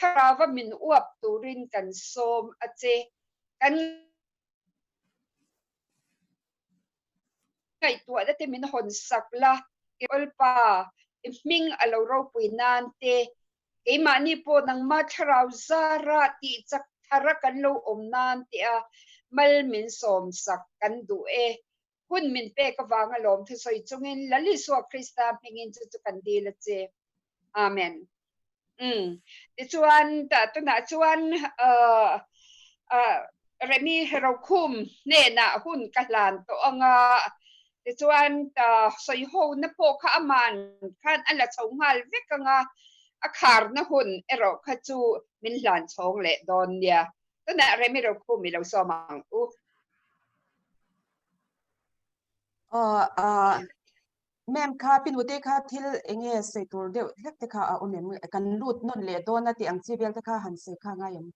Thlarauva min uap turin kan sawm a che. Kan ngaihtuahna te min hawn sak la, i Awlpa, i hming a lo ropui nan te, keimahni pawh nangma thlarau zara tih chak thara kan lo awm nan tia mal min sawm sak kan duh e. Hun min pek avanga lawm thusawi chungin Lal Isua Krista hmingin chu chu kan dil a che. Amen. Umm. Tichuan tunah chuan Remi Rokhum hnenah hun ka hlan tawh anga tichuan sawi hona pawh kha aman khan a la chho nghal vek anga a kharna hun erawh kha chu min hlan chhawng leh dawn nia. Tunah Remi Rokhum i lo sawm ang u. Aw, Ma'am kha pinute kha thil enge sawi tur deuh hlek te kha a awm em? Kan lut nawn leh dawn a tih ang chi vel te kha han sawi kha ngai em?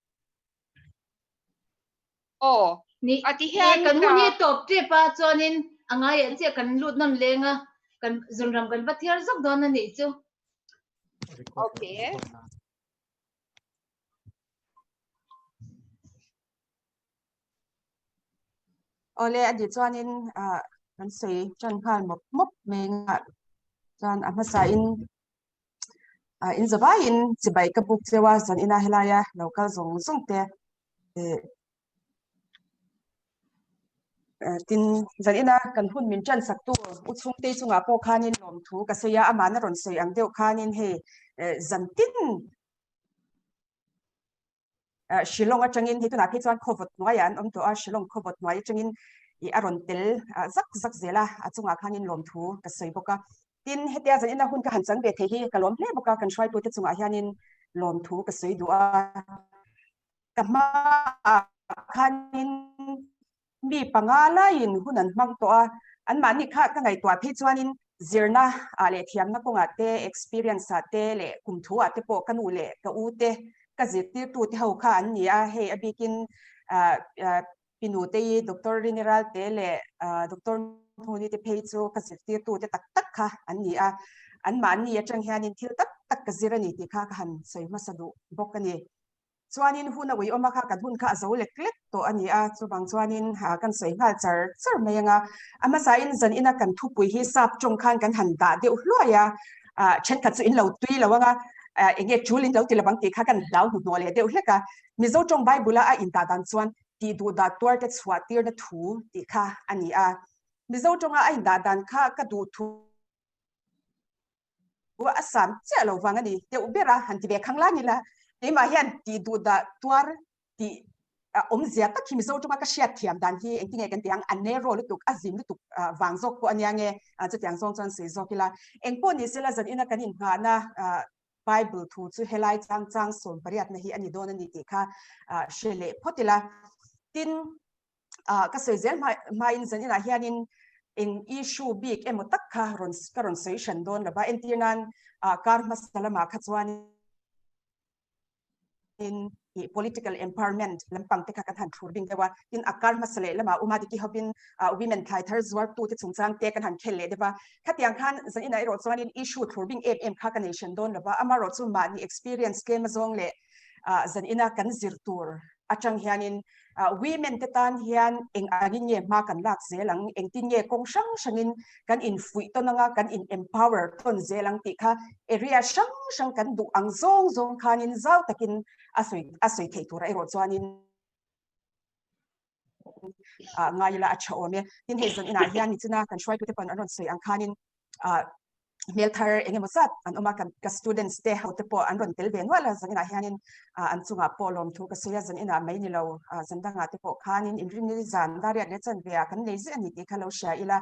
Aw, Ni, a ti hian kan hun hi tawp tep a chuanin a ngai ah chiah kan lut nawn leng a, kan zunram kan va thiar zawk dawn a nih chu. Okay. Awle a nih chuanin ah kan sawi tan nghal mawp mawp mai anga chuan a hmasa in ah in zavaiin chibai ka buk cheu a zan ina helaia lo kal zawng zawng te eh tin zan ina kan hun min tan sak tu u chhungte chungah pawh khanin lawmthu ka sawi a amahna rawn sawi ang deuh khanin hei eh zan tin Shillong atangin hei tunah phei chuan khawvawt hnuaiah an awm tawh a, Shillong khawvawt hnuai atangin ih a rawn tel zak zak zel a, a chungah khanin lawmthu ka sawi bawk a. Tin, hetia zanina hun ka han chang ve thei hi ka lawm hle bawk a, kan hruaitute chungah hianin lawmthu ka sawi duh a. Ka hmaah khanin Mi panga laiin hun an hmang tawh a, anmahni kha ka ngaihtuah phei chuanin zirna ah leh thiamna kawngah te, experience ah te leh kum thu ah te pawh ka nu leh ka u te, ka zirtirtu te ho kha an ni a, hei a bikin pi nutei Doctor Rini Ralte leh Doctor Nhuni te phei chu ka zirtirtu te tak tak kha an ni a, anmahni atang hianin thil tak tak ka zir a ni tih kha ka han sawi hmasa duh bawk a ni. Chuanin hun a uiawm a kha kan hun kha a zo lek lek tawh a ni a, chuvang chuanin kan sawi nghal char char mai ang a. A hmasain zan ina kan thupui hi sap tawng khan kan han dah deuh hluai a, thenkhat chu in lo tui lo ang a, eng nge tul in lo ti lovang tih kha kan hlau hnuhnawh leh deuh hlek a. Mizo tawng Bible-a a indah dan chuan tih duh dah tuar te chhuah tirna thu tih kha a ni a. Mizo tawnga a indah dan kha ka duh thu. A sam chiah lo vang a ni deuh ber a, han ti ve khang lai ila keimah hian tih duh dah tuar tih awmzia tak hi Mizo tawng a ka hriat thiam dan hi engtin nge kan tih ang a narrow lutuk a zim lutuk vang zawk pawh a nia nge chutiang zawng chuan sawi zawk ila engpawh ni sela zan ina kan inngahna Bible thu chu helai chang chang 18na hi a ni dawn a ni tih kha hre leh phawt ila tin ka sawi zel hmain zan inah hianin eng issue bik emaw tak kha rawn ka rawn sawi hran dawn lo va, entir nan kar hmasa lamah kha chuan in political empowerment lampang te kha kan han thlur bing deuh a, tin a kar hmasa leh lamah Uma Diki hovin women thlai thar zuar tu te chungchang te kan han khel leh deuh a, khatiang khan zan inah erawh chuanin issue thlur bing em em kha ka nei hran dawn lo va, amaherawh chu mahni experience tlem azawng leh zan ina kan zir tur atang hianin Women te tan hian eng angin nge hma kan lak zel ang, engtin nge kawng hrang hrangin kan infuih tawn anga kan in empower tawn zel ang tih kha area hrang hrang kan duh ang zawng zawng khanin zau takin a sawi a sawi theih turah erawh chuanin ngai ila a tha awm e. Tin hei zan inah hian nichina kan hruaitute pawn an rawn sawi ang khanin hmel thar eng emaw zat an awm a, kan ka students te ho te pawh an rawn tel ve nual a, zan inah hianin an chungah pawh lawmthu ka sawi a, zan inah mai ni lo zan dangah te pawh khanin inrinni zan dariat leh chanve ah kan nei ziah a ni tih kha lo hria ila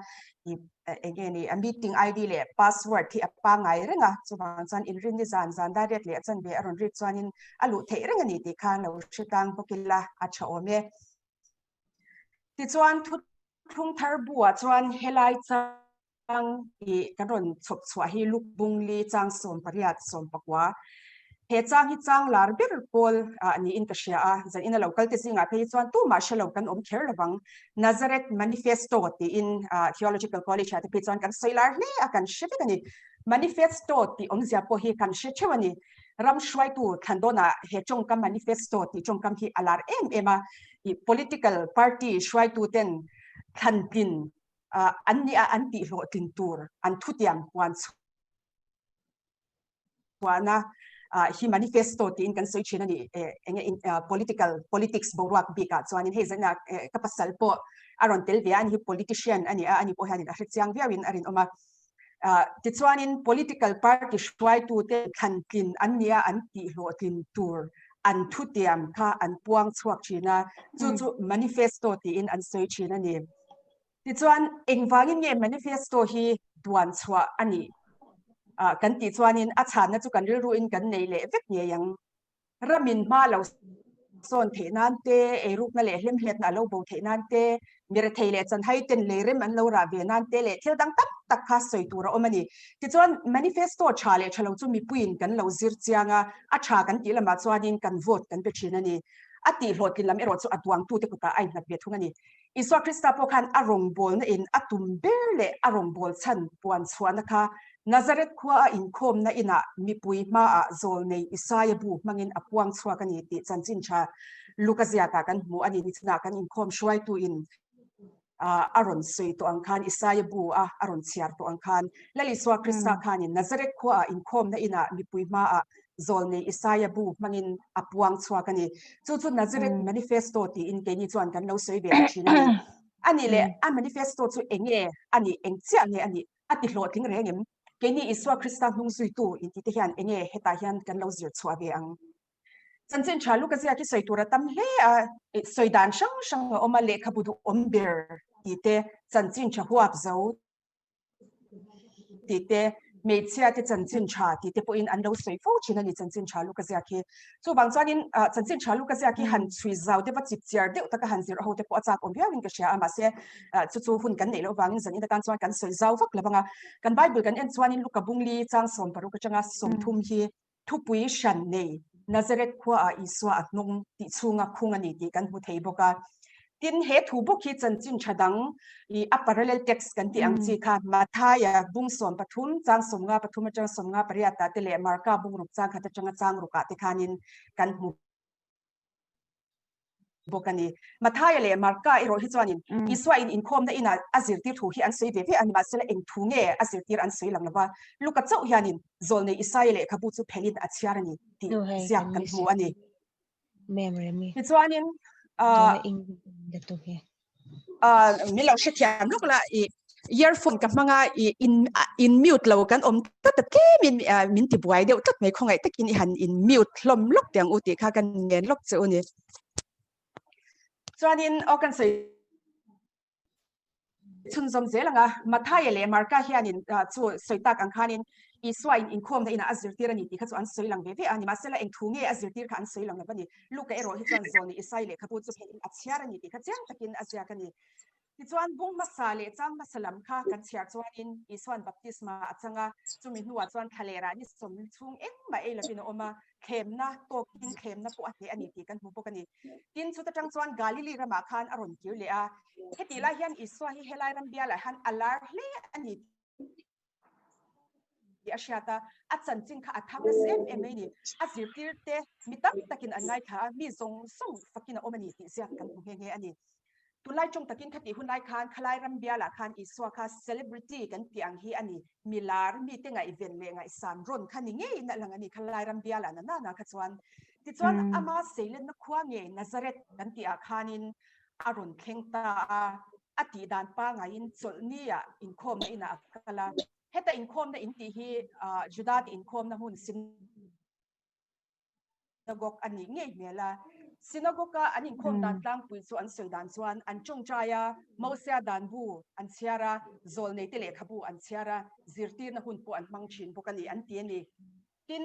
ih eng nge ni a meeting ID leh password hi a pangngai reng a, chuvang chuan inrinni zan zan dariat leh chanve a rawn rik chuanin a luh theih reng a ni tih kha lo hre tlang bawk ila a tha awm e. Tichuan thuthlung thar buah chuan helai chang Chang tih kan rawn chhawp chhuah hi Luk Bung Li chang 18 14. He chang hi chang lar ber pawl niin ka hria a, zan ina lo kal te zingah phei hi chuan tumah hre lo kan awm kher lovang. Nazareth Manifesto tiin Theological College ah te phei chuan kan sawi lar hle a, kan hre vek a ni. Manifesto tih awmzia pawh hi kan hre theuh a ni. Ram hruaitu thlan dawnah he tawngkam manifesto tih tawngkam hi a lar em em a, i political party hruaitu ten thlan tlin an nia an tih hlawhtlin tur an thutiam puan chhuahna hi manifesto tiin kan sawi thin a ni. Enge political politics boruak bikah chuanin hei zaina ka pasal pawh a rawn tel ve a, ani hi politician a ni a, ani pawh hianin a hrechiang viauin a rinawm a. Tichuanin political party hruaitute thlan tlin an nia an tih hlawhtlin tur an thutiam kha an puang chhuak thin a, chu chu manifesto tiin an sawi thin a ni. Tichuan engvangin nge manifesto hi duan chhuah a nih kan tih chuanin a chhanna chu kan rilruin kan nei leh vek ngei ang. Ramin hma lo sawn theih nan te, eirukna leh hlemhletna a lo bo theih nan te, mirethei leh chanhai ten leirem an lo rah ve nan te leh thil dang tam tak kha sawi tur a awm a ni. Tichuan, manifesto tha leh tha lo chu mipuiin kan lo zir chiang a, a tha kan tih lamah chuanin kan vote kan pe thin a ni. A tihhlawhtlin lam erawh chu a duangtute kutah a innghat ve thung a ni. Isua Krista pawh khan a rawngbawlna in a tum ber leh a rawngbâwl chhan puan chhuahna kha Nazareth khua a inkhawmna inah mipui hmaah zawlnei Isaia bu hmangin a puang chhuak a ni tih chanchin tha Luka ziakah kan hmu a ni. Nichinah kan inkhawm hruaituin a rawn sawi tawh ang khan Isaia bu a a rawn chhiar tawh ang khan Lal Isua Krista khanin Nazareth khua a inkhawmna inah mipui hmaah zawlnei Isaia bu hmangin a puang chhuak a ni. Chu chu Nazareth Manifesto tiin keini chuan kan lo sawi ve ta thin a ni. A nih leh a manifesto chu eng nge a nih, eng chiah nge a nih, a ti hlawhtling reng em? Keini Isua Krista hnung zuitu intih te hian eng nge hetah hian kan lo zir chhuah ve ang? Chanchin tha Luka ziak hi sawi tur a tam hle a, sawi dan hrang hrang a awm a, lehkhabu duhawm ber tih te, chanchin tha huap zo tih te, hmeichhia te chanchin tha tih te pawhin an lo sawi fo thin a ni chanchin tha luka ziak hi. Chuvang chuanin chanchin tha luka ziak hi han chhui zau deuh a chip chiar deuh taka han zir ho te pawh a chak awm viauin ka hria a, mahse chu chu hun kan neih loh avangin zanin atan chuan kan sawi zau vak lo ang a. Kan Bible kan en chuanin Luka bungli chang 16 atanga 30 hi Thupui hran nei Nazareth khuaah Isua a hnung tih chhunga khung a ni tih kan hmu thei bawk a. Tin, he thu bawk hi chanchin tha dang i a parallel text kan tih ang chi kha Mathaia bung 13 chang 53 atanga 58 ah te leh Marka bung ruk chang khat atanga chang rukah te khanin kan hmu bawk a ni. Mathaia leh Marka erawh hi chuanin Isua in inkhawmna inah a zirtir thu hi an sawi ve ve a, nimahsela eng thu nge a zirtir an sawi lang lova, Luka chauh hianin zawlnei Isaia lehkhabu chu phelhin a chhiar a ni tih ziak kan hmu a ni. Tichuanin min lo hrethiam lawk la i earphone ka hmanga i in in mute lo kan awm tlat a tlemin min ti buai deuh tlat mai khawngaih takin i han in mute hlawm lawk teh ang u tih kha kan ngen lawk che u ni. Chuanin aw kan sawi chhunzawm zel ang a, Mathaia leh Marka hianin chu sawi tak ang khanin Isua in inkhawmna inah a zirtir a ni tih kha chu an sawi lang ve ve a, nimahsela eng thu nge a zirtir kha an sawi lang lo a ni. Luka erawh hi chuan zawlni Isai lehkhabu chu phelhin a chhiar a ni tih kha chiang takin a ziak a ni. Tichuan bung hmasa leh chang hmasa lam kha kan chhiar chuanin Isua'n baptisma a chang a, chumi hnuah chuan thlalerah ni sawm chhung engmah ei lovin a awm a, thlemna tawkin thlemna pawh a hneh a ni tih kan hmu bawk a ni. Tin, chuta tang chuan Galili ramah khan a rawn kir leh a, hetih lai hian Isua hi helai ram bialah hian a lar hle a ni tih a hriat a, a chanchin kha a thang nasa em em mai a ni. A zirtirte mi tam takin an ngaithla a, mi zawng zawng fakin a awm a ni tih ziak kan hmu nghe nghe a ni. Tunlai tawng takin khatih hunlai khan khalai ram bialah khan Isua kha celebrity kan tih ang hi a ni. Mi lar, mite ngaihven leh ngaihsan rawn kha ni ngeiin a lang a ni khalai ram bialah na nana kha chuan. Tichuan ama seilenna khua ngei Nazareth kan tihah khanin a rawn thleng ta a, a tih dan pangaiin chawlhni ah inkhawmna inah a kal a. Heta inkhawmna in tih hi Juda te inkhawmna hmun synagogue a nih ngei hmel a. Synagogue a an inkhawm dan tlangpui chu an sawi dan chuan an tawngtai a, Mosia dan bu an chhiar a, zawlneite lehkhabu an chhiar a, zirtirna hun pawh an hmang thin bawk a ni an ti a ni. Tin,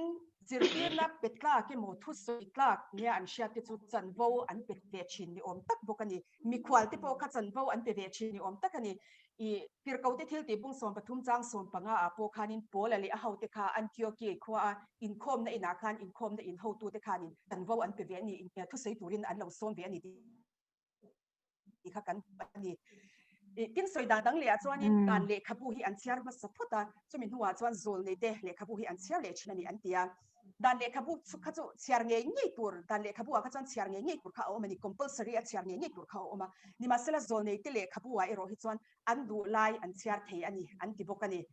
zirtirna pe tlak emaw thusawi tlak nia an hriat te chu chanvo an pe ve thin ni awm tak bawk a ni. Mikhual te pawh kha chanvo an pe ve thin ni awm tak a ni. I Tirhkote thil tih bung 13 chang 15 ah pawh khanin Paula leh a hote kha Antiochia khua a inkhawmna inah khan inkhawmna in hotute khanin chanvo an pe ve a ni, thusawi turin an lo sawm ve a ni tih kha kan hmu a ni. Tin sawi dan dang leh ah chuanin dan lehkhabu hi an chhiar hmasa phawt a, chumi hnuah chuan zawlneite lehkhabu hi an chhiar leh thin a ni an ti a. Dan lehkhabu chu kha chu chhiar ngei ngei tur, dan lehkhabu ah kha chuan chhiar ngei ngei tur kha a awm a ni, compulsory a chhiar ngei ngei tur kha a awm a. Nimahsela zawlnei te lehkhabu ah erawh hi chuan an duh lai an chhiar thei a ni an ti bawk a ni.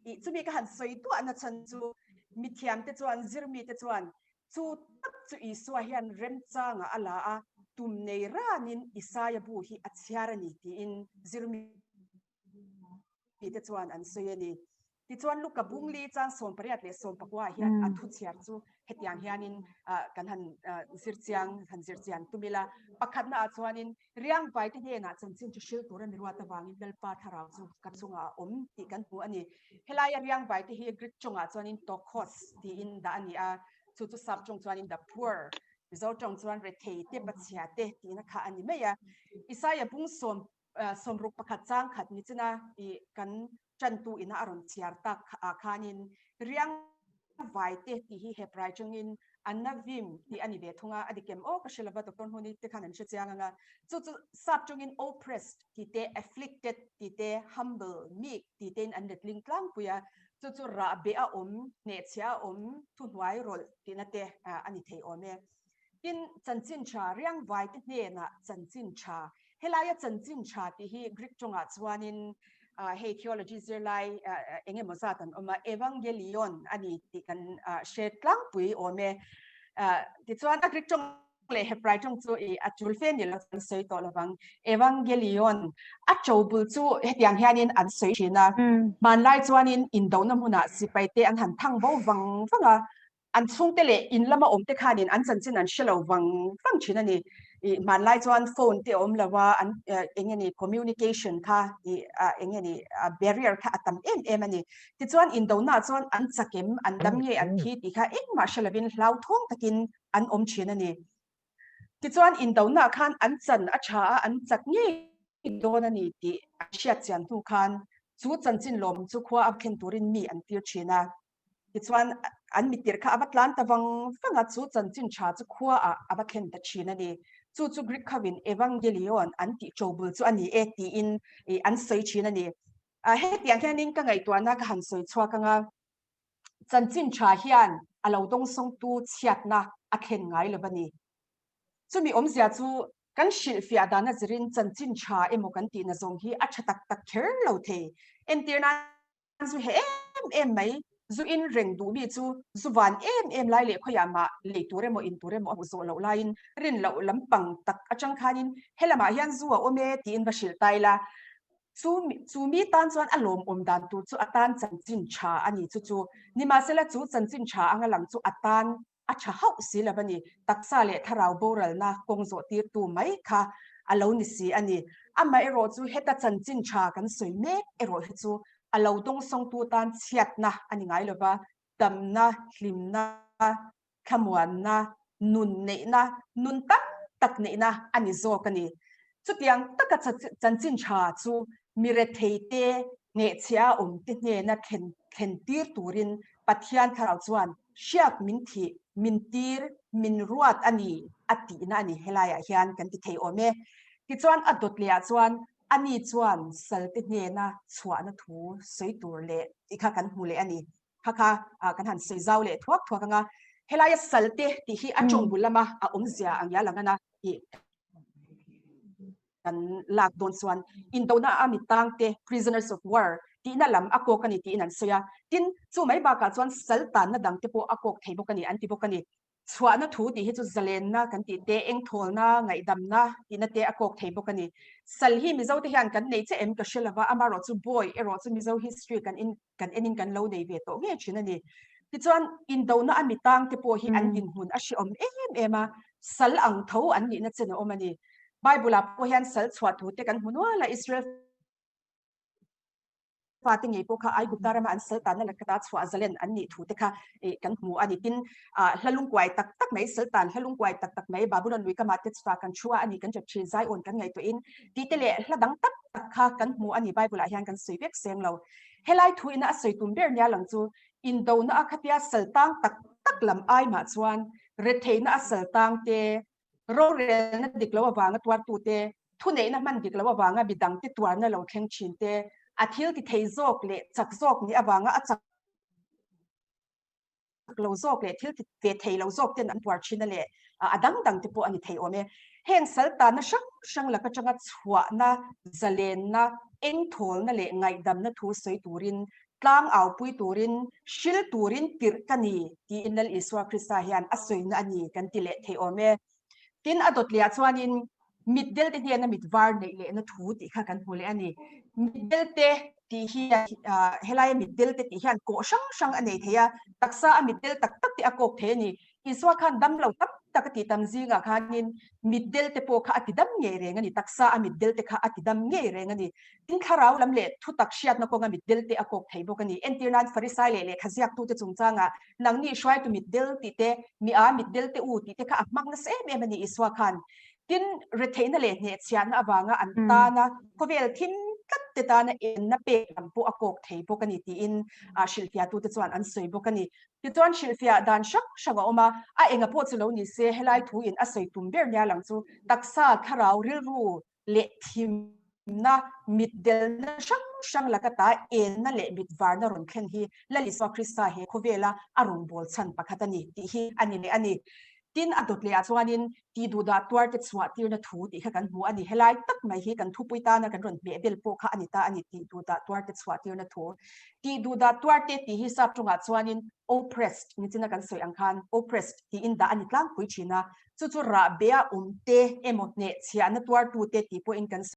Ih chumi ka han sawi duahna chhan chu mithiam te chuan zirmi te chuan chu tak chu Isua hian remchangah a la a, tum nei ranin Isaia bu hi a chhiar a ni tiin zirmi te chuan an sawi a ni. Tichuan Luka Bungli chang 18 leh 19 ah hian a thu chhiar chu hetiang hianin kan han zir chiang han zir chian tum ila. Pakhatna ah chuanin Riangvaite hnenah chanchin chu hril tur a ni ruat avangin Lalpa thlarau chu ka chungah a awm tih kan hmu a ni. Helaia Riangvaite hi Greek tawngah chuanin tokos tiin dah a ni a, chu chu sap tawng chuanin the poor, Mizo tawng chuan rethei te, pachhia te tihna kha a ni mai a. Isaia bung sawm 61 chang khat ni china i kan tantu ina a rawn chhiar tak ah khanin riang vai te tih hi Hebrai tawngin anavim tih a ni ve thung a, a dik em aw ka hre lova Doctor Hmuni te khan an hre chiang ang a, chu chu sap tawngin oppressed tih te, afflicted tih te, humble, meek tih tein an letling tlangpui a, chu chu rahbeh a awm, hnehchhiah a awm, thuhnuai rawlh tihna te a ni thei awm e. Tin, chanchin tha, riangvaite hnenah chanchin tha. Helaia chanchin tha tih hi Greek tawngah chuanin hei theology zirlai eng emaw zat an awm a, evangelion a ni tih kan hre tlangpui awm e. Tichuan a Greek tawng leh Hebrai tawng chu a tul fe ni lo an sawi tawh lovang. Evangelion a tobul chu hetiang hianin an sawi thin a. Hmanlai chuanin indona hmunah sipaite an han thang bo vang vang a, An chhungte leh in lama awmte khanin an chanchin an hre lo vang vang thin a ni. I hmanlai chuan phone te a awm lo a, an eng nge ni communication kha i eng nge ni barrier kha a tam em em a ni. Tichuan indona chuan an chakem, an dam nge an thi tih kha engmah hre lovin hlauthawng takin an awm thin a ni. Tichuan indona khan an chan a tha a, an chak ngei dawn a ni tih an hriat chian hnu khan chu chanchin lawm chu khua a thlen turin mi an tir thin a. Tichuan, an mitirh kha a va tlan ta vang vang a, chu chanchin tha chu khuaah a va thlen ta thin a ni. Chu chu Greek khavin Evangelion an tih ṭobul chu a ni e tiin an sawi thin a ni. Hetiang hianin ka ngaihtuahna ka han sawi chhuak ang a, chanchin tha hian a lo dawngsawngtu chhiatna a thlen ngai lo va ni. Chumi awmzia chu kan hrilhfiah dana zirin chanchin tha emaw kan tihna zawng hi a tha tak tak kher lo thei. Entirna Zu he em em mai, zu in reng duh mi chu zu van em em lai leh khawiah mah lei tur emaw in tur emaw a hmuh zawh loh laiin rin loh lampang tak atang khanin helamah hian zu a awm e tiin va hrilh ta ila. Chu chu mi tan chuan a lawmawm dan tur chu a tan chanchin tha a ni chu chu. Nimahsela chu chanchin tha anga lang chu a tan a tha hauh si lo a ni. Taksa leh thlarau boralna kawng zawh tirtu mai kha a lo ni si a ni. Amaherawh chu heta chanchin tha kan sawi mek erawh hi chu a lo dawngsawngtu tan chhiatna a ni ngai lo va, damna, hlimna, thlamuanna, nun neihna, nun tam tak neihna a ni zawk a ni. Chutiang taka chanchin tha chu mi retheite hnehchhia awmte hnena thlen thlen tir turin Pathian thlarau chuan hriak min thih, min tir, min ruat a ni a tihna a ni helaiah hian kan ti thei awm e. Tichuan a dawt lehah chuan ani chuan salte hnena chhuahna thu sawi tur leh tih kha kan hmu leh a ni. Kha kha kan han sawi zau leh thuak thuak ang a, helaia salte tih hi a tawng bul lama a awmzia ang ia lang a na tih kan lak dawn chuan indona a mi tangte prisoners of war tihna lam a kawk a ni tiin an sawi a. Tin, chu mai bakah chuan sal tanna dangte pawh a kawk thei bawk a ni an ti bawk a ni. Chhuahna thu tih hi chu zalenna kan tih te, engthawlna, ngaihdamna tihna te a kawk thei bawk a ni. Sal hi Mizote hian kan nei che em ka hre lova, amaherawh chu bawi erawh chu Mizo history kan in kan enin kan lo nei ve tawh ngei thin a ni. Tichuan, indona a mi tangte pawh hi an dinhmun a hrehawm em em a, sal ang tho an nihna chen a awm a ni. Bible-ah pawh hian sal chhuah thu te kan hmu nual a, Israel fate ngei pawh kha Aigupta rama an sal tanna lakata chhuah zalen an nih thu te kha kan hmu a ni. Tin, hla lungkuai tak tak mai, sal tan hla lungkuai tak tak mai, Babulon lui kamah te chutah kan thu a, a ni kan ṭap ṭhin, Zion kan ngaihtuahin tih te leh hla dang tak tak kha kan hmu a ni. Bible-ah hian kan sawi vek seng lo. Helai thu ina a sawi tum ber nia lang chu indona a khatia sal tang tak tak lam ai mah chuan retheihna a sal tang te, rorelna dik lo avanga tuartu te, thuneihna hman dik lo avanga midang te tuarna lo thleng thin te, a thil ti thei zawk leh chak zawk nih avanga a chak. lo zawk leh thil ti ve thei lo zawk ten an tuar thin a leh a dang dang te pawh a ni thei awm e. Heng sal tanna hrang hrang lak atanga chhuahna, zalenna, engthawlna leh ngaihdamna thu sawi turin, tlang aupui turin, hril turin tirh ka ni tiin Lal Isua Krista hian a sawina a ni kan ti leh thei awm e. Tin, a dawt lehah chuanin Mitdel te hnena mit var neih lehna thu tih kha kan hmu leh a ni. Mitdel te tih hi helaia mitdel te tih hian kawh hrang hrang a nei thei a, taksa a mitdel tak tak te a kawk thei a ni. Isua khan damlo tam tak a tih tam zingah khanin mitdel te pawh kha a ti dam ngei reng a ni, taksa a mitdel te kha a ti dam ngei reng a ni. Tin, thlarau lam leh thutak hriatna kawnga mitdel te a kawk thei bawk a ni. Entir nan Farisai leh lehkha ziaktute chungchangah nangni hruaitu mitdel tih te, mi a mitdel te u tih te kha a hmang nasa em em a ni Isua khan. Tin, retheihna leh hnehchhiahna avanga an tana khawvel thim tlat te tana enna pek lam pawh a kawk thei bawk a ni tiin hrilhfiahtute chuan an sawi bawk a ni. Tichuan hrilhfiah dan hrang hrang a awm a, a enga pawh chu lo ni se helai thu in a sawi tum ber nia lang chu taksa, thlarau, rilru leh thimna, mitdelna hrang hrang laka ta enna leh mitvarna rawn thlen hi Lal Isua Krista he khawvela a rawn bawl chhan pakhat a ni tih hi a ni leh a ni. Tin, a dawt lehah chuanin tih duhdah tuarte chhuah tirna thu tih kha kan hmu a ni. Helai tak mai hi kan thupui tana kan rawn hmeh bel pawh kha a ni ta a ni, tih duhdah tuarte chhuah tirna thu. Tih duhdah tuarte tih hi sap tawngah chuanin oppressed nichina kan sawi ang khan oppressed tiin dah a ni tlangpui thin a, chu chu rahbea awmte emaw hnehchhiahna tuartute tih pawhin kan sawi.